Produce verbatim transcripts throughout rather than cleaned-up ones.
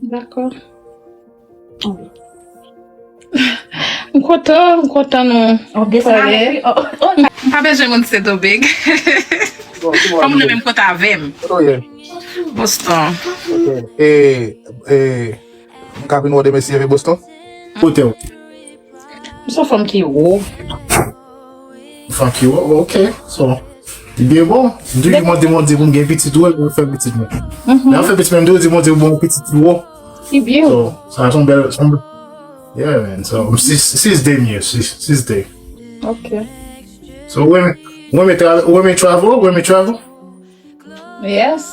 Dakò. M kontan, m kontan nou pale. M pa bezwen moun se too big. Fò moun nan menm kote avè m. Boston. Ok. E, e, m ka vin wè w demen si Dye vle Boston? Kote w? M se yon fanm ki wo. Fanm ki wo, ok. So, li byen bon. M toujou mande Bondye pou m gen pitit wo, pou m fè pitit mwen. Lè m fè pitit mwen, m toujou di Bondye pou m pitit wo. Li byen. So, sa se yon bèl, se yon bèl, yeah, man. So, sis, sis de mye, sis, sis de. Ok. So, ou renmen, ou renmen tra-, ou renmen travel, ou renmen travel? Yes.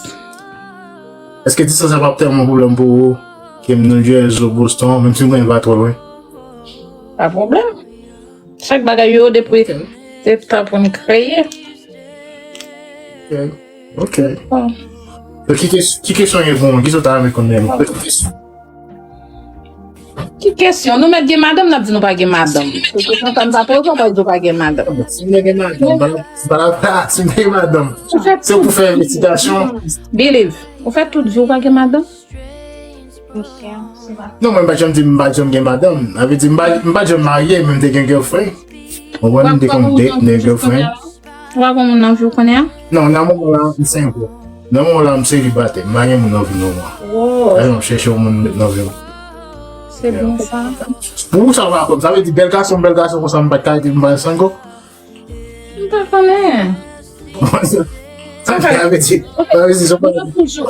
Èske distans la p ap tèlman pwoblèm pou ou ke New Jersey ou Boston, menm si mwen pa twò lwen? Pa pwoblèm. Chak bagay yo depi se tan pou n kreye. Ok. Ok. So, ki kes-, ki kesyon gen pou mwen? Ki sa w ta renmen konnen? Ki kesyon? Ki kesyon? Nou mèt gen madanm, n ap di nou pa gen madanm. Se kesyon sa m ta poze w, w pa di w pa gen madanm. Si m te gen madanm, m pa, m pa, si m te gen madanm, se pou fè envestigasyon. Believe, ou fè tout vi w pa gen madanm? Non, mwen m pa janm di m pa janm gen madanm. Sa vle di m pa, m pa janm marye, men m te gen girlfriend. Ou konprann, m te konn date, m te gen girlfriend. Ou pa gen moun nan vi w kounye a? Non, nan moman la, m single. Nan moman la, m selibatè. M pa gen moun nan vi m non mwen. Dayè, m ap chèche yon moun met nan vi m. Se bon sa. Pou ou sa pa konn, sa vle di bèl gason, bèl gason konsa, m pa t ka rete m pa single? M pa konnen. Sa vle di, sa vle di, se pa.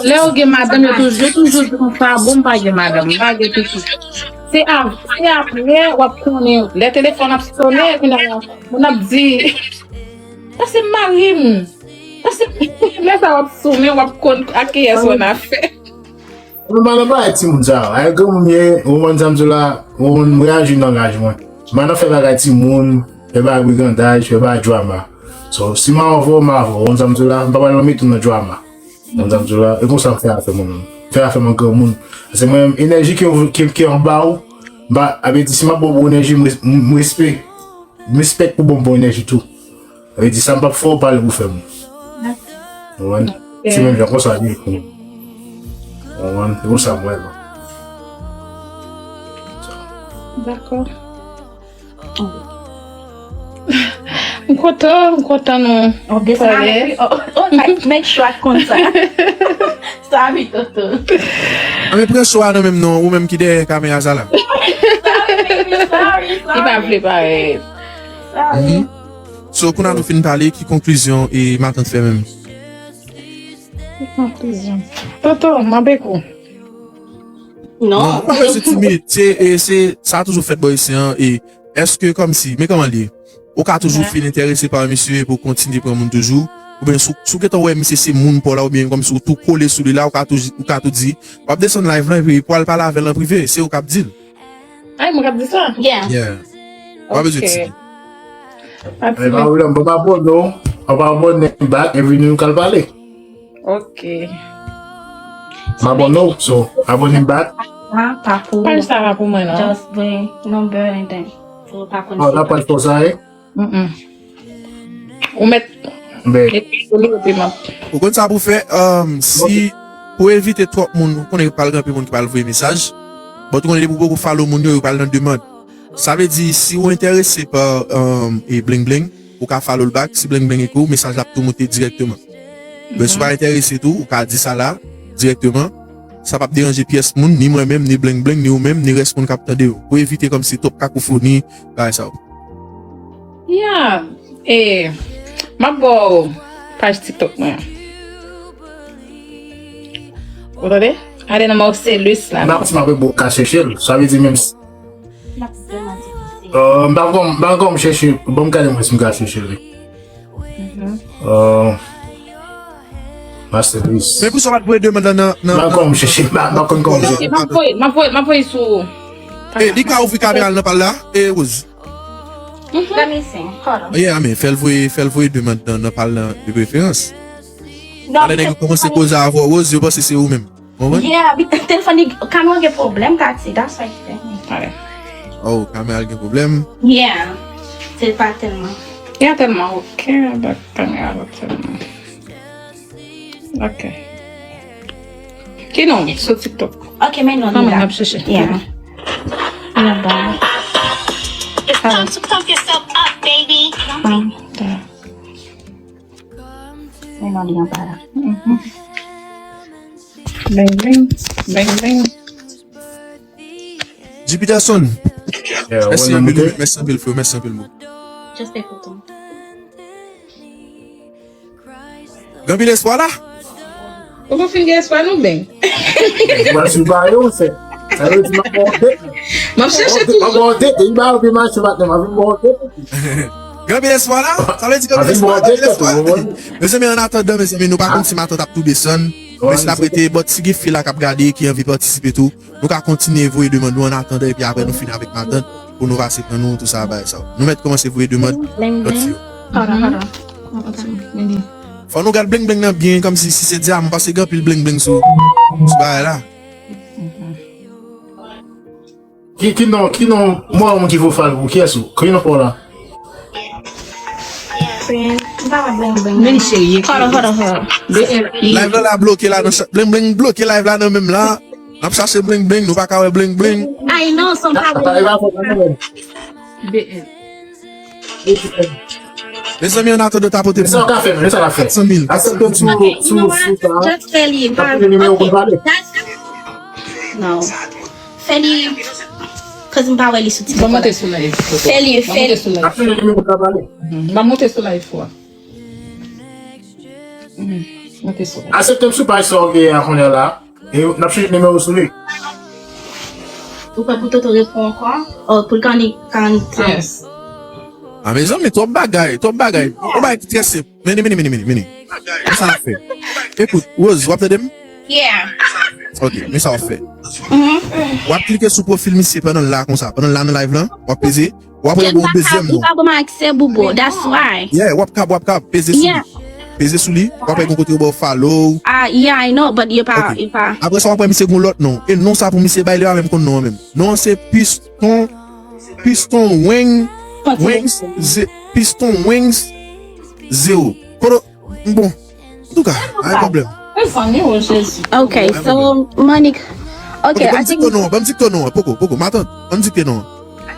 Lè yo gen madanm, yo toujou, yo toujou di konsa, bon, m pa gen madanm, m pa gen pitit. Se ap-, se apre w ap konnen, lè telefòn ap sonnen, epi nan, moun ap di, "Pase m mari m. Pase m." Lè sa w ap sou men, w ap konn ak kiyès w annafè. Mwen pa nan bagay timoun sa yo. Ay granmoun m ye, ou konprann sa m di w la, ou konprann m reyaji nan laj mwen. M pa nan fè bagay timoun, fè bagay brigandaj, fè bagay drama. So, si m avè w, m avè w, ou konprann sa m di w la, m pa pral mete w nan drama. Ou konprann sa m di w la, e konsa m fè afè mwen menm. Fè afè m an granmoun. Paske mwen menm, enèji ke, ke, ke m ba ou, m pa, sa vle di, si m ap ba w bon enèji, m res-, m, m respè, m respèk pou ban m bon enèji tou. Sa vle di sa m p ap fè w pa lè pou fè m. Ou konprann? Se menm jan konsa li ye pou mwen. Ou konprann? Se konsa m wè l. Dakò. M kontan, m kontan nou pale. Make sure konn sa. Salut, Toto. Anben, pran cho a nan men m non, ou menm ki dèyè kamera sa la. Sorry, baby, sorry, sorry. Li pa vle parèt. Sorry. Mhm. So, kounye a nou fin pale, ki konklizyon e matant fè menm? Ki konklizyon? Toto, m ap ekou. Non. Non, ou pa bezwen timid. Se, e, se, sa toujou fèt bò isi an, e èske kòmsi, men kòman l ye? Ou ka toujou feel enterese pa misye epi w kontinye pran moun toujou? Oubyen si w, si w gentan wè misye se moun pa w la, oubyen kòmsi w tou kole sou li la, ou ka toujou, ou ka tou di, w ap desann live lan epi pou w al pale avè l an prive, se ou k ap di l. Ay, mwen k ap di sa? Yeah. Yeah. Ou pa bezwen timid. Pa timid. Pa gen pwoblèm, m ap abòne w, m ap abòne m back, epi nou ka al pale. Ok. M abòne w, so, abòne m back. Ah, pa pou. Paj sa pa pou mwen, non. Just the number and then. So, pa konn. Ah, la paj pou sa, eh? Mm-mm. Ou mèt. Ben. Epi sou li, epi m ap. Ou konn sa pou fè, um, si, pou evite twòp moun, ou konnen pral gen anpil moun ki pral voye mesaj. Bon, ou konnen depi ou poko follow moun yo, yo pral nan demann. Sa vle di, si ou enterese pa, um, e Bling Bling, ou ka follow l back. Si Bling Bling ekri w, mesaj la ap tou moute dirèkteman. Men si w pa enterese tou, ou ka di sa la, dirèkteman. Sa p ap deranje pyès moun, ni mwen menm, ni Bling Bling, ni ou menm, ni rès moun k ap tande yo. Pou evite kòmsi twòp kakofoni, bagay sa yo. Ya, e, m ap ba w paj TikTok mwen an. Ou tande? Ale nan Marcelus la. M ap di m ap ba w ka chèche l. Sa vle di menm si L ap vrèman difisil. Euh, m pa konn, m pa konn kòman m chèche, bon, m gade mwen si m ka chèche li. Mhm. Euh, Master Luis. Men poukisa w pa t voye demann lan nan, nan, m pa konn kòman m chèche, m pa, m pa konn kòman m chèche. M ap voye, m ap voye, m ap voye sou. Eh, li ka ouvri kamera l nan pa l la, eh, Rose. Mhm. Let me see. Hold on. Yeah, men fè l voye, fè l voye demann nan, nan pa l lan de preferans. Non, talè nèg yo kòmanse koze avè w, Rose, yo panse se ou menm. Ou konprann? Yeah, bi-, telefòn li, kamera gen pwoblèm, Katy, that's why she sent me. Oh, kamera l gen pwoblèm? Yeah. Se pa tèlman. Yeah, tèlman ok, but kamera pa tèlman. Ok. Ki non sou TikTok? Ok, men non, Kòman li n la. Ap chèche? Yeah. Li ap ba mwen. It's time to pump yourself up, baby. Ban m ta. Men non, li anba la. Bling, bling. Bling, bling. G Peterson. Yeah, Mèsi wè, anpil, mwen mèsi anpil, frè. Mèsi anpil, bro. Just écoute. Gen anpil espwa la? Ou konn fin gen espwa nou beng. Mwen sou ba yo, se. Sa vle di mwen bon date. M ap chèche Mwen toujou. bon date. Li ba yo pi mache maten, mwen vin bon date. Gen anpil espwa la? Sa vle di gen Mwen anpil vin bon espwa, gen anpil date, espwa. tou. Mezanmi, an atandan, mezanmi, nou pa konn si matant ap tou desann. Men si l ap rete, bòt si gen fi la k ap gade, ki anvi patisipe tou, nou ka kontinye voye demann nou an atandan, epi apre nou fini avèk matant, pou nou pase pran nou, tout sa, bagay sa. Nou mèt kòmanse voye demann. Bling, Lòt bling. fi yo. Hold on, hold on. Hold on. Mwen di. Fò nou gad bling bling nan byen, kòmsi si se dyaman, paske gen anpil bling bling sou, sou bagay la. Ki, ki non, ki non, mwen moun ki vo fal pou kiyès ou? Ki non pa w la? Friend, m pa wè bling bling. Men cheri. Hold on, hold on, hold on. B L I. Live la la bloke la nan chat. Bling bling bloke live la nan menm la. N ap chache bling bling, nou pa ka wè bling bling. I know, some Sa problem. E pa fò nan mwen. B L. Mezanmi, an atandan tapote Men sa w ka fè, men sa w ka fè. Kat san mil. Aksepte m sou, Ok, you know sou, sou what? sa. Just fè li. Tapote nimewo pou n pale. That's no. Fè li. Cause m pa wè li sou Ban m monte TikTok. Sou live. Fè li, Ban m fè monte li. Sou live. Tapote nimewo pou n pale. Ban m monte sou live fò. Monte sou live. Aksepte m sou paj sa w gen an kounye a la. E n ap chèche nimewo sou li. Ou pè pou Toto reponn ankò? Oh, pou l ka ni, ka ni. Yes. A mezanmi, twòp bagay, twòp bagay. Yon bagay ki trè senp. Meni, meni, meni, meni, meni. Men sa n ap fè. Ekout, Rose, w ap tande m? Yeah. Ok, men sa w ap fè. W ap klike sou pwofil misye pandan l la konsa. Pandan l la nan live lan, w ap peze. W ap wè yon dezyèm non. Li pa ban m aksè, boubo. That's why. Yeah, w ap kab, w ap kab. Peze sou Yeah. li. Peze sou li. W ap wè yon kote yo ba w follow. Ah, yeah, I know, but yo pa, Ok. Yo pa. Apre sa, w ap wè misye gen yon lòt non. E non sa pou misye bay, li pa menm konn non an menm. Non an se Piston, Piston Weng, Wings, ze, Piston Wings, zewo. Kodo, bon, antouka, pa gen pwoblèm. Mezanmi, o Jezi. Ok, so, Monique. Ok, Ok, ban I m think. Dikte non an, ban m dikte non an, poko, poko, matant, ban m dikte non an.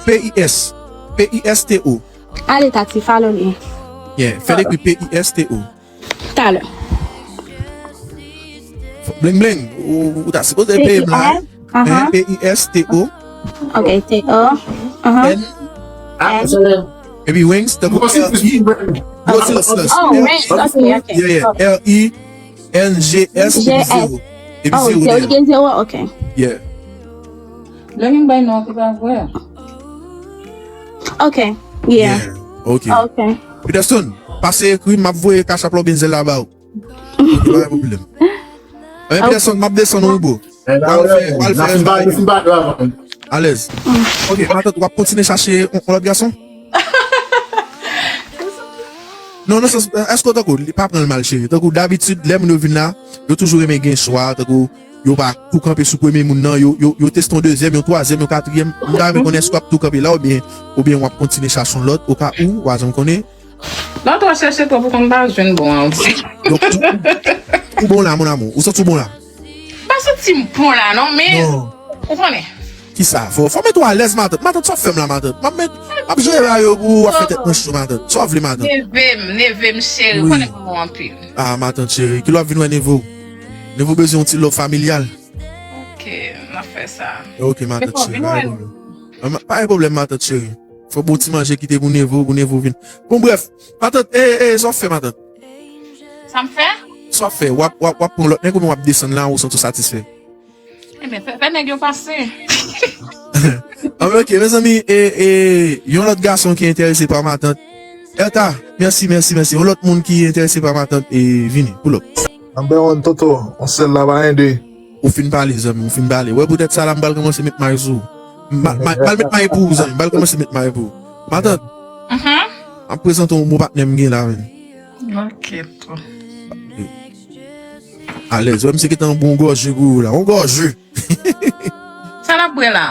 P I S, P I S T O. Ale, Tati, follow li. Yeah, fè l ekri P I S T O. Talè. Bling bling, ou, ou ta sipoze peye m la. Aha. P I S T O. Ok, T O. Aha. N. Ah, N. se lè. Epi Wings, tankou Mwen si R I. plis mwen. Grossness. Oh, Wings, ok, ok. Yeah, yeah. R I N G S, epi G S. zewo. Epi Oh, zewo zewo, dèyè. gen zewo, ok. Yeah. Lè gen bay non, se pa vre. Ok, yeah. Ok. Ok. Peterson, pase ekri, m ap voye Cash App la oubyen Zelle la ba ou. Ok, pa gen pwoblèm. Enben, Peterson, m ap desann ou, bro. Wal fè, wal fè. Alèz. Ok, matant, w ap kontinye chache yon yon lòt gason? Non, nan sans, èske w tankou, li pa pran l mal, cheri. Tankou dabitid, lè moun yo vin la, yo toujou renmen gen chwa, tankou, yo pa tou kanpe sou premye moun nan, yo, yo, yo teste yon dezyèm, yon twazyèm, yon katriyèm. M ta renmen konnen èske w ap tou kanpe la oubyen, oubyen w ap kontinye chache yon lòt, oka ou, w a janm konnen. Lè w twò chèche twòp, ou konn pa jwenn bon an osi. Donk, ou, ou bon la, mon amour. Ou santi w bon la? Pa santi m bon la, non, men. Non. Ou konnen. Kisa? Fò, fò mete w alèz, matant. Matant, sa w ap fè m la, matant? M ap met, m ap jere a yo pou ou, w ap fè tèt mwen cho, matant. Sa w vle, matant? Neve m, neve m, cheri. Ou konnen m renmen w anpil. Ah, matant cheri, kilè w ap vin wè Nevo? Nevo bezwen yon ti love familyal. Ok, m ap fè sa. Ok, matant cheri, Vin pa wè gen nou. pwoblèm. Pa, pa gen pwoblèm, matant cheri. Fò bon ti manje kite pou Nevo, pou Nevo vin. Bon, brèf, matant, e, e, sa w ap fè, matant? Sa m fè? Sa w ap fè? W ap, w ap, w ap pran lòt nèg oubyen w ap desann la, ou santi w satisfè? Ebyen, fè, fè nèg yo pase. Ah, men ok, mezanmi, e, e, yon lòt gason ki enterese pa matant. Elta, mèsi, mèsi, mèsi. Yon lòt moun ki enterese pa matant, e, vini, pull up. Number one, Toto, on sèl la pa gen de. Ou fin pale, zanmi, ou fin pale. Wè, poutèt sa la, m pral kòmanse met may sou ou. M pa, m pa, m pral met may pou ou, zanmi. M pral kòmanse met may pou ou. Matant, m ap prezante w yon bon patnè m gen la, menm. Ok, tou. Alèz. Wè, misye gentan bon gòje pou ou la. Yon gòje. Sa n ap bwè la?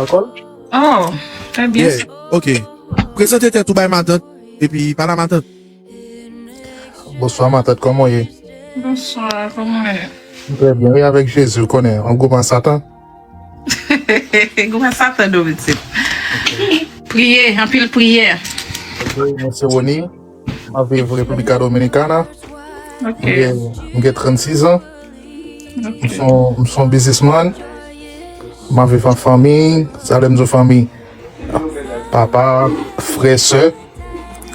Alkòl? Oh, trè byen. Yeah, ok. Prezante tèt ou bay matant, epi pale a matant. Bonswa, matant, kòman w ye? Bonswa, kòman w ye? M trè byen, wi, avèk Jezi, ou konnen, an gouman Satan. Gouman Satan, non, pitit. Priye, anpil priyè. Ok, mwen se Rony. M ap viv República Dominicana. Ok. M gen, m gen trannsis an. Ok. M se yon, m se yon biznismann. M ap viv an fanmi. Sa lè m di w fanmi, papa, frè, sè.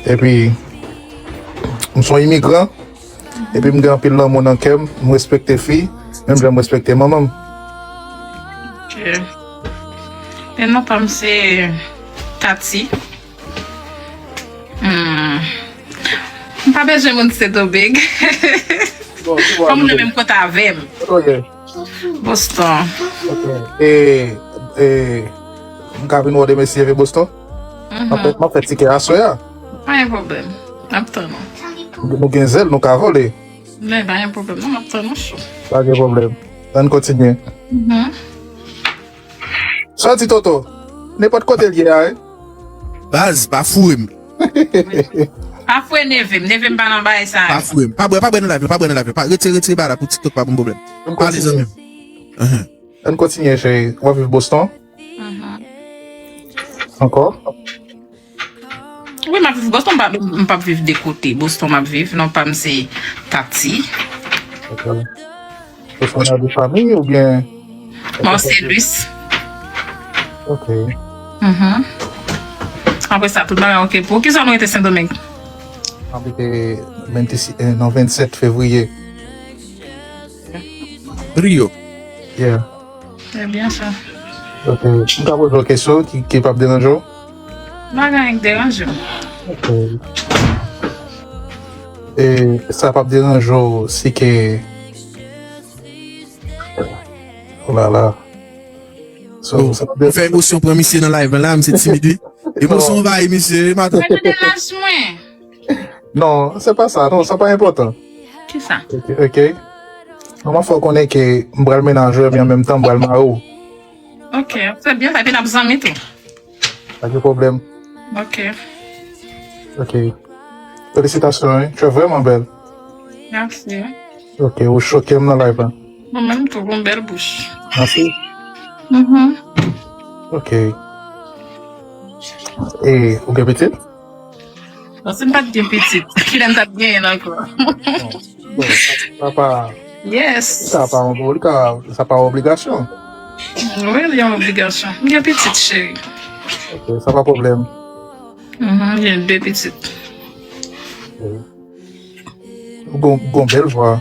Epi, m se yon imigran. Epi, m gen anpil lanmou nan kè m. M respekte fi, menm jan m respekte manman m. Ok. E non pa m se Tati. Hmm. M pa bezwen moun Sendomeng. Bon, se bon, Kòm ou nan menm kote avè m. Ok. Boston. Ok. E, e, m ka vin wè w demen si Dieu veut Boston? Mhm. M ap fè, m ap fè tikè aswè a. Pa gen pwoblèm. M ap tann ou. Nou gen zèl, nou ka vole. Men pa gen pwoblèm, non, m ap tann ou cho. Pa gen pwoblèm. Ann kontinye. Mhm. Sa w di, Toto? Nenpòt kote l ye a, wi. Baz, pa foure m. Pa foure neve m, neve m pa nan bagay sa yo. Pa foure m. Pa bwè, pa bwè nan live la, pa bwè nan live la. Pa, retire, retire bagay la pou TikTok, pa ban m pwoblèm. Ann kontinye. Pale, zanmi m. Ahan. Ann kontinye, cheri. W ap viv Boston? Mhm. Ankò? Wi, m ap viv Boston, m pa, m p ap viv de kote. Boston m ap viv, non pa m se Tati. Ok. Ou se yon de fanmi oubyen? Non, se Luis. Ok. Mhm. Apre sa, tout bagay ok pou ou. Ki zòn ou rete Sendomeng? M abite vennsis, eh, non, vennsèt fevriye. Rio. Yeah. Trè byen sa. Ok. M ka poze w kesyon ki, ki p ap deranje w? Pa gen anyen k deranje m. Ok. E sa p ap deranje w si ke, oh la la. So, oh, sa p ap deranje w. Fè emosyon pran misye nan live la, misye timid, wi. Emosyon anvayi misye, wi, matant. Sa te deranje mwen. Non, se pa sa, non, sa pa enpòtan. Kisa? Ok, ok. Non, m ap fè w konnen ke m pral menaj ou, epi an menm tan, m pral mare w. Ok, se byen sa, epi n ap zanmi tou. Pa gen pwoblèm. Ok. Ok. Felisitasyon, wi. Tu es vraiment belle. Mèsi. Ok, ou choke m nan live la. Mwen menm tou, gon bèl bouch. Mèsi. Mhm. Ok. E, ou gen pitit? Bon, si m pa t gen pitit, kilè m t ap genyen l ankò? Bon, bon, sa, sa pa, yes, sa pa yon, li ka, sa pa yon obligasyon. Wi, li yon obligasyon. M gen pitit, cheri. Ok, sa pa pwoblèm. Mhm, m gen de pitit. Ok. Ou gon, gon bèl vwa.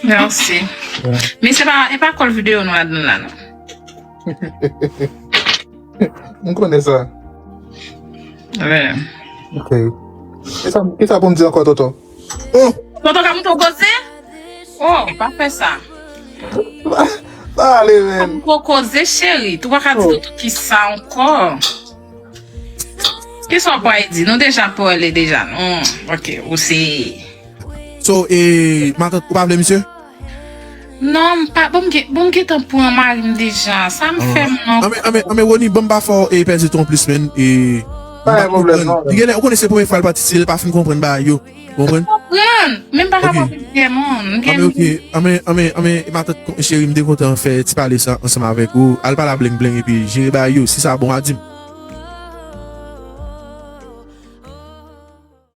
Mèsi. Yeah. Men se pa, e pa kòl videyo nou ladan la, non. M konnen sa. Wi. Ok. Kisa, kisa pou m di ankò, Toto? Oh! Toto ka montre w koze? Oh, pa fè sa. Pa, pa ale, man. Montre w koze, cheri. Tou pa ka di Toto kisa ankò. Kisa w pral di? Nou deja pale deja. Hmm, ok, ou se. So, e, matant, ou pa vle misye? Non, m pa, bon, m gen, bon, m gentan pran mari m deja. Sa m fè m non. Anben, anben, anben, Rony, ban m pa fè w, e, pèdi tan plis, man. E, m pa konprann. Li genlè, ou konnen se premye fwa l patisipe, li pa fin konprann bagay yo. Ou konprann? M konprann, men m pa ka pran plis de moun. Anben, ok. Anben, anben, anben, matant, cheri, m te kontan fè ti pale sa ansanm avèk ou. Al pale a Bling Bling epi jere bagay yo. Si sa bon, a di m.